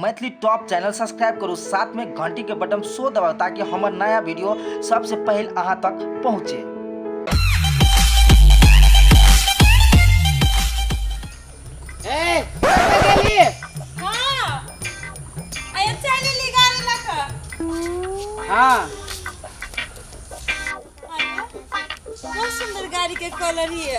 Maithili top channel subscribe करू, साथ में घंटी के बटन सो दबाउ ताकि हमर नया वीडियो सबसे पहले अहाँ तक पहुँचे। ए, कतऽ गेली? हाँ, आया चाय लेली गाड़ी लऽ कऽ। हाँ। आया, बहुत सुंदर गाड़ी के कलर हिय।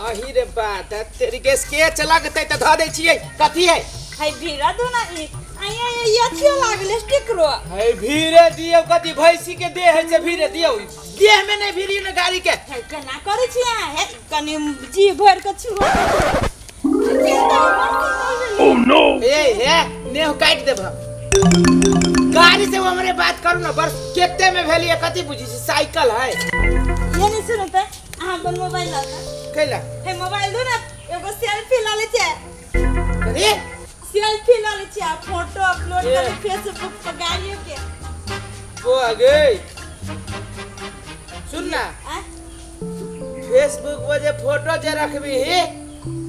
अही रे बात, तेरी के स्केच लगतै तऽ धऽ दै छियै। कथी है? है भीड़ा दो ना ई। आया, ये अथियो लागल स्टिकरो। है भीड़े दियौ, कथी भैंसी के देह है से भीड़े दियौ। देह में नहीं भीड़ी ने गाड़ी के। है केना करै छी अहाँ? है कनि जी भरि के छुओ। ए हे, नेह काटि देब हम। गाड़ी से हमरे बात करू ना, बस केते में भेलिए कथी बुझी छी साइकिल है। ये नहीं सुनो त, अहाँ अपन मोबाइल लाउ त। कैला? हे मोबाइल दो ना, एगो सेल्फी ल लै छै। अरे सेल्फी ल लै छै आ फोटो अपलोड ए। कर फेसबुक पर गाड़ियों के। वो आ गई। सुन ना। आ? फेसबुक पर जे फोटो जे रखबी ही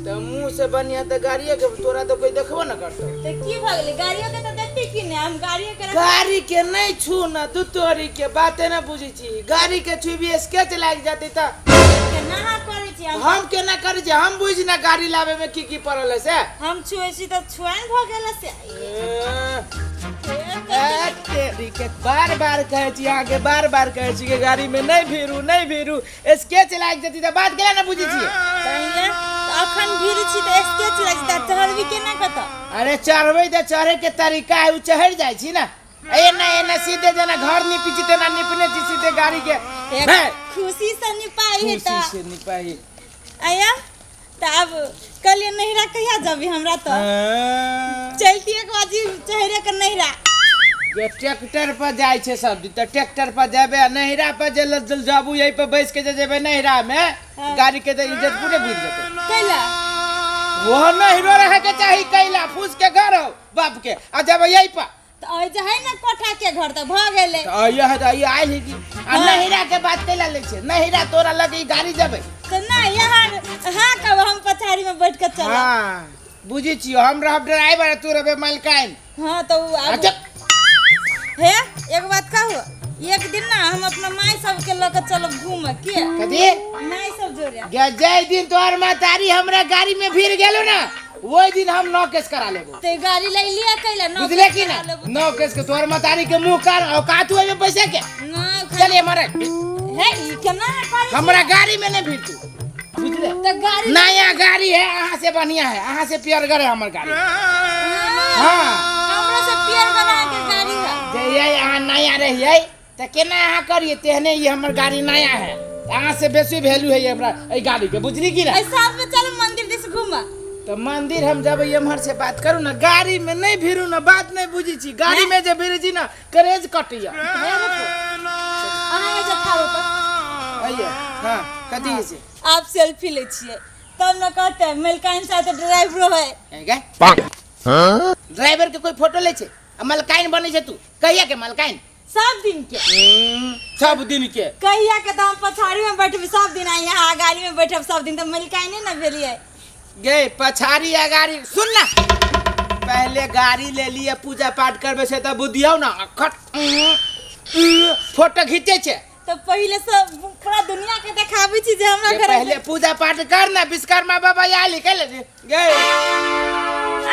त मुंह से बढ़िया त गाड़िए के, तोरा तो कोई देखबो न करतो। त की भ गेलै? गाड़ियों के त देखती की ने, हम गाड़ियों के रख- गाड़ी के नहीं छू ना, दू तोरी के बाते ना बुझी छी। गाड़ी के छुबी स्केच लाग जाती त केना अहाँ करै छी? हम केना करै छी? हम बुझ ना गाड़ी लावे में की की पड़ल है से। हम छुए छी त छुआन भ गेल से। ए, तेरी के बार बार कहै छी, अहाँके बार बार कहै छी कि गाड़ी में नहीं भीरू, नहीं भीरू, स्केच लाग जती त बात केना ना बुझी छी? तहिया त अखन भीड़ छी त स्केच लाग जता, चढ़बी केना कत? अरे चढ़बै त चढ़े के तरीका है, उ चढ़ जाइ छी ना। एना एना सीधे जेना घर निपी छी तेना निपने छी सीधे गाड़ी के। एक हे। खुशी से निपाई है त। खुशी से निपाई। आया त अब कहलिए नैहरा कहिया जबी हमरा त? हाँ। चलती एक बाजी चढ़े के नैहरा। जे ट्रैक्टर पर जाइ छै सब दिन त ट्रैक्टर पर जेबे आ नैहरा पर जे लजल जाबू यही पर बैस के जे जेबे नैहरा में, हाँ। गाड़ी के त इज्जत पूरे बुझ जेतै। कैला? वो नैहरो रहे के चाही कैला, फूस के घर हो बाप के आ जेबे यही पर। त ओइ जे है ना कोठा के घर त भ गेलै। त आइयो है त आइयो आइल है की। आ हाँ। नैहरा के बात कैला लै छै? नैहरा तोरा लगे ई गाड़ी जेबे। त ना यहाँ हाँ कब हम पछाड़ी में बैठ के चलब। हाँ बुझी छियो, हम रहब ड्राइवर तू रहबे मालकाइन। हाँ त उ आब अच्छा। हे एक बात कहू, एक दिन ना हम अपना माय सब के लऽ के चलब घूमे के। कथी? माय सब जोड़े। गे जय दिन तोहर महतारी हमरा गाड़ी में भीड़ गेलो ना, वही दिन हम नौ केस करा लेबो। ते गाड़ी ले लिया कैला नौ बुझले केस की ना? करा लेबो। नौ केस के तोहर महतारी के मुंह कर औकात हुए में पैसे के। ना, चलिए मारे। हे ई केना करै छी? हमरा गाड़ी में नहीं भीड़ तू। बुझले? त गाड़ी नया गाड़ी है, अहाँ से बढ़िया है, अहाँ से पियरगर है हमर गाड़ी। हाँ। हमरा से पियरगर अहाँ के गाड़ी है। जे ये अहाँ नया रहियै त केना अहाँ करियै, तेहने ई हमर गाड़ी नया है, अहाँ से बेसी वैल्यू है हमरा एहि गाड़ी के, बुझली की ना? एहि साथ में चलू मंदिर दिस घूमऽ। त मंदिर हम जब एम्हर से बात करू ना, गाड़ी में नहीं भीरू ना, बात नहीं बुझी छी, गाड़ी में जे भीरू छी ना करेज कटिया। अहाँ एहिसँ ठाढ़ होता। आइए, हाँ, कथी है से? आप सेल्फी लै छियै तब न कहते मलकाइन साथ ड्राइवरो है। ए गे? ड्राइवर के कोई फोटो लै छै? आ मलकाइन बनै छै तू, कहिया के मलकाइन? सब दिन के। सब दिन के। कहिया के त हम पछाड़ी में बैठबी सब दिन, आ यहाँ गाड़ी में बैठब सब दिन, त मलकाइने न भेलियै। गे पछाड़ी आ गाड़ी सुन ना, पहले गाड़ी ले लिए पूजा पाठ करबे से त बुद्धियौ ना, खट फोटो खींचे छै। त पहिले से पूरा दुनिया के देखाबै छी जे हमरा गे, घर पहले पूजा पाठ कर ना, विश्वकर्मा बाबा आयल के ले गे।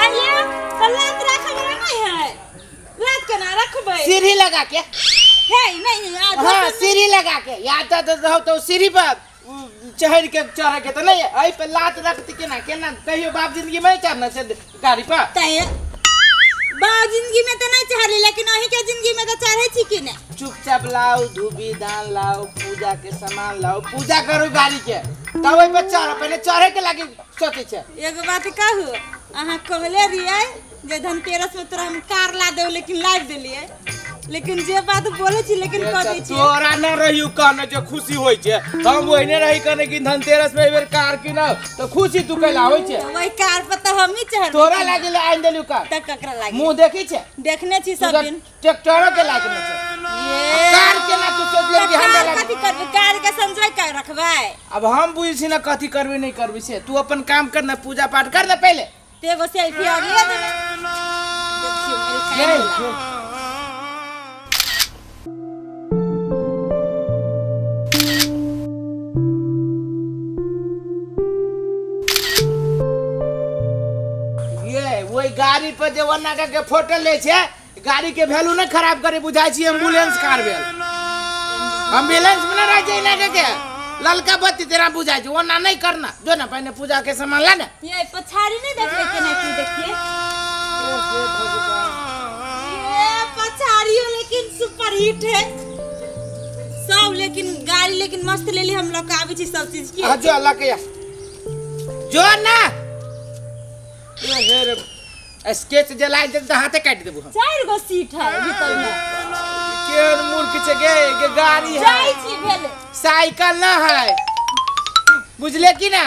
आइए त लात राखब नहीं है, लात केना रखबै? सीढ़ी लगा के। हे नहीं, आ हाँ, दोसर सीढ़ी लगा के, या त रहो तो सीढ़ी पर चढ़ के, चढ़ के त नहीं, एहि पे लात रखती केना केना? कहियो बाप जिंदगी में नहीं चढ़ना छै गाड़ी पर। तैं बाप जिंदगी में तो नहीं चढ़ली, लेकिन अहीं के जिंदगी में तो चढ़े छी कि नहीं? चुपचाप लाओ धूबी दान, लाओ पूजा के सामान, लाओ पूजा करू गाड़ी के, तब ओहि पर चढ़ो, पहले चढ़े के लागी सोचे छै। एगो बात कहू, अहाँ कहले रहियै जे धनतेरस में तोरा हम कार ला देब, लेकिन लाबि देलियै, लेकिन जे बात बोलै छी लेकिन कह दै छी। तोरा न रहियो कहने जे खुशी होइ छै, हम ओहिने रही कहने कि धनतेरस में एहि बेर कार किनब त खुशी तू कैला होइ छै? वही कार पर त हमही चढ़बै। तोरा लागी आनि देलियौ कार? त ककरा लागी? मुँह देखै छै? देखने छी सब दिन। ट्रैक्टरो के लायक नहि छै। ये। कार केना तू सोच लेबही तऽ हमरा कार लागी? कथी करबै? कार के संजोय के रखबै? अब हम बुझै छी ना कथी करबै नहीं करबै से, तू अपन काम कर ना, पूजा पाठ कर ना पहले। ते एगो सेल्फी और ले देबै। देखियौ। ये, ये वही गाड़ी पर जे ओना के फोटो ले छे, गाड़ी के वैल्यू न खराब करे, बुझाय छी एम्बुलेंस कार भेल। एम्बुलेंस में ना रह जाए ना के ललका बत्ती तेरा बुझाय छी, ओना नहीं करना। जो ना पहले पूजा के सामान ला ना। ये पछाड़ी नहीं देखले केना की देखिए। ये पछाड़ियो लेकिन सुपर हिट है सब, लेकिन गाड़ी लेकिन मस्त ले ली हम लोग के आबै छी सब चीज की। हाँ, जो अल्लाह के या। जो ना ए हे रे, स्केच जलाय दे त हाथे काट देबू हम। 4 गो सीट है भीतर में। केहन मूर्ख छै गे, गे गाड़ी है। जाइ छी भेले। साइकिल ना है, बुझले कि ना?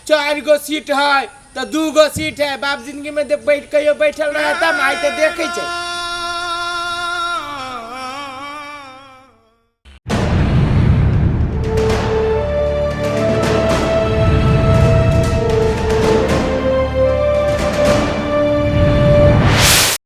4 गो सीट है तो 2 गो सीट है। बाप जिंदगी में देख बैठ कहियो बैठल रहे तब आइ त देखै छै।